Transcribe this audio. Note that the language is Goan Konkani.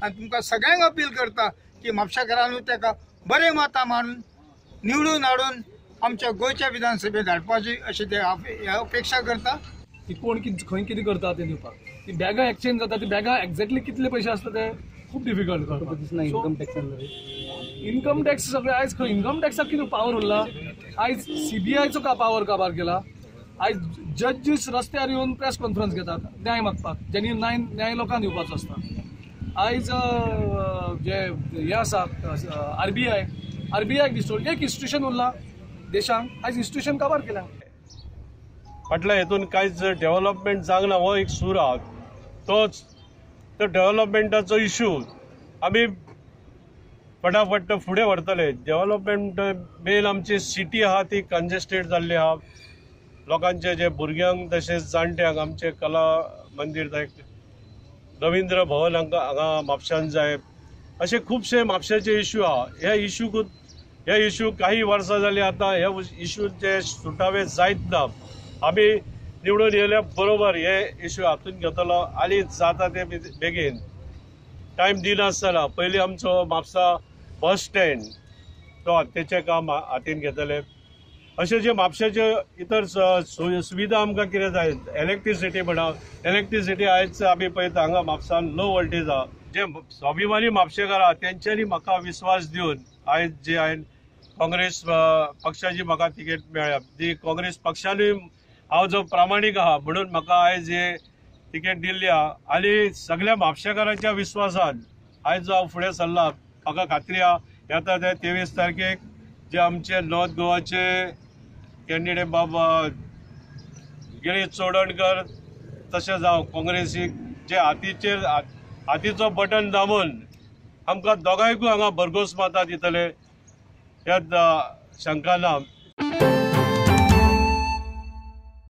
आनी तुमकां सगळ्यांक अपील करता की म्हापशेकारांनी ताका बरें मतां मारून निवडून हाडून आमच्या गोंयच्या विधानसभेत धाडपाची अशी ते अपेक्षा करता. ती कोण खंय कितें करता ते दिवपाक, ती बॅगां एक्सचेंज जाता, ती बॅगां एक्झॅक्टली कितले पयशे आसता ते खूब डिफिकल्ट करपाक. इन्कम टॅक्स, इन्कम टॅक्स सगळे आयज खंय इन्कम टॅक्साक कितें पावर उरला? आयज सीबीआयचो का पावर काबार केला? आयज जजीस रस्त्यार येवन प्रेस कॉन्फरन्स घेतात न्याय मागपाक, ज्यांनी न्याय लोकांक दिवपाचो आसता. आयज जे हे आसा आरबीआय, आरबीआयक दिसतो एक इन्स्टिट्यूशन उरला देशांक, आयज इन्स्टिट्यूशन काबार केला. फाटल्या हेतून कांयच डेव्हलपमेंट जावंक ना हो एक सूर आहा, तोच तो डेव्हलपमेंटाचो इशू आमी फटाफट फुडें व्हरतले. डेव्हलपमेंट मेन आमची सिटी आहा ती कंजेस्टेड जाल्ली आहा, लोकांचे जे भुरग्यांक तशेंच जाणट्यांक आमचे कला मंदीर जाय, रविंद्र भवन हांगा म्हापशान जाय, अशे खुबशे म्हापशाचे इशू आहा. ह्या इशूकूच ह्या इशू काही वर्सां जाली आतां ह्या इशूचे सुटावे जायत ना. आमी निवडून येयल्या बरोबर हे इशू हातून घेतलो आनी जाता ते बेगीन टायम दिनासतना पयलीं आमचो म्हापसा बस स्टँड तो हत्तेचें काम हातीन घेतले. अशें जे म्हापशेचे इतर सुविधा आमकां कितें जाय, इलेक्ट्रिसिटी म्हणा, इलेक्ट्रिसिटी आयज आमी पळयता हांगा म्हापसान लो वोल्टेज आहा. जे स्वाभिमानी म्हापशेकार आहा तेंच्यांनी म्हाका विस्वास दिवन आयज जे हांवें काँग्रेस पक्षाची म्हाका तिकेट मेळ्ळ्या, ती काँग्रेस पक्षानूय हांव जो प्रामाणीक आहा म्हणून म्हाका आयज हे तिकेट दिल्ली आहा आनी सगळ्या म्हापशेकारांच्या विस्वासान आयज हांव फुडें सरला. म्हाका खात्री आहा येता ते 23 तारखेक जे आमचे नॉर्थ गोवाचे कॅन्डिडेट बाबा गिरीश चोडणकर तशेंच हांव काँग्रेसीक जे हातीचेर हातीचो बटन दामून आमकां दोगांयकूय हांगा भरघोस मतां दितले ह्यात शंका ना.